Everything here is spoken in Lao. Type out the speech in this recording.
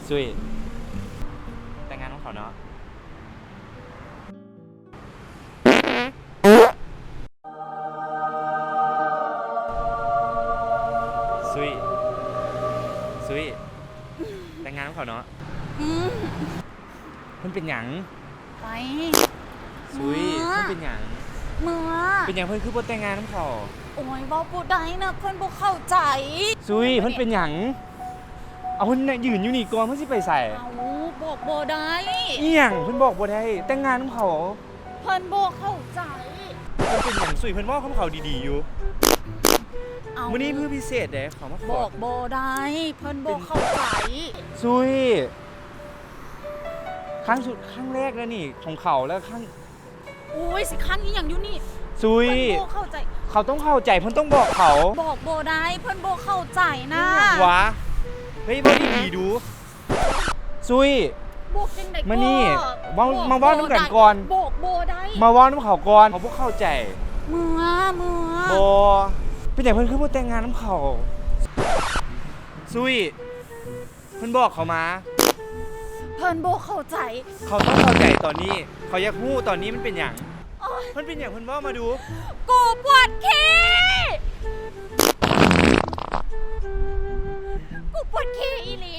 ຊຸ້ຍ ແຕ່ງງານນຳເຂົາເນາະ. ຊຸ້ຍ ຊຸ້ຍ ແຕ່ງງານນຳເຂົາເນາະ. ອືມ ມັນເປັນຫຍັງ? ໄປ ຊຸ້ຍ ເມືອ ມັນເປັນຫຍັງ? ເມືອ ເປັນຫຍັງເພິ່ນຄືບໍ່ແຕ່ງງານນຳເຂົາ? ໂອ້ຍ ເວົ້າບໍ່ໄດ້ນະ ເພິ່ນບໍ່ເຂົ້າໃຈ. ຊຸ້ຍ ມັນເປັນຫຍັງ? ເອົາ ເພິ່ນນະຢືນຢູ່ນີ້ກ່ອນ ເພິ່ນຊິໄປໃສ? ເອົາ ບອກບໍ່ໄດ້. ອີ່ຫຍັງ? ເພິ່ນບອກບໍ່ໄດ້ ແຕ່ງງານນຳເຂົາ. ເພິ່ນບໍ່ເຂົ້າໃຈ. ເພິ່ນເປັນຫຍັງ? ຊຸ້ຍ ເພິ່ນເວົ້ານຳເຂົາດີໆຢູ່. ເອົາ ມື້ນີ້ຄືພິເສດເດ້ ເຂົາມາຂໍ. ບອກບໍ່ໄດ້ ເພິ່ນບໍ່ເຂົ້າໃຈ. ຊຸ້ຍ ຄັ້ງສຸດ ຄັ້ງແລກແລ້ວນີ້ຂອງເຂົາ ແລ້ວຄັ້ງ ໂອ້ຍ ຊິຄັ້ງອີ່ຫຍັງຢູ່ນີ້? ຊຸ້ຍ ເພິ່ນບໍ່ເຂົ້າໃຈ. ເຂົາຕ້ອງເຂົ້າໃຈ ເພິ່ນຕ້ອງບອກເຂົາ. ບອກບໍ່ໄດ້ ເພິ່ນບໍ່ເຂົ້າໃຈນະ. ອີ່ຫຍັງວະ? ເຮີ້ຍ ເວົ້າດີໆດູ. ຊຸ້ຍ ບອກຈັ່ງໃດ? ມານີ້ ເວົ້າ ບອກ ມາເວົ້ານຳກັນກ່ອນ. ບອກບໍ່ໄດ້ ມາເວົ້ານຳເຂົາກ່ອນ ເຂົາບໍ່ເຂົ້າໃຈ. ເມືອ ເມືອ ບໍ່. ເປັນຫຍັງເພິ່ນຄືບໍ່ແຕ່ງງານນຳເຂົາ? ຊຸ້ຍ ເພິ່ນບອກເຂົາມາ. ເພິ່ນບໍ່ເຂົ້າໃຈ. ເຂົາຕ້ອງເຂົ້າໃຈຕອນນີ້ ເຂົາຢາກຮູ້ຕອນນີ້ມັນເປັນຫຍັງ. ໂອ້ຍ ມັນເປັນຫຍັງ? ເພິ່ນເວົ້າມາດູ. ກູປວດຂີ້ ກູປວດຂີ້ອີ່ຫຼີ.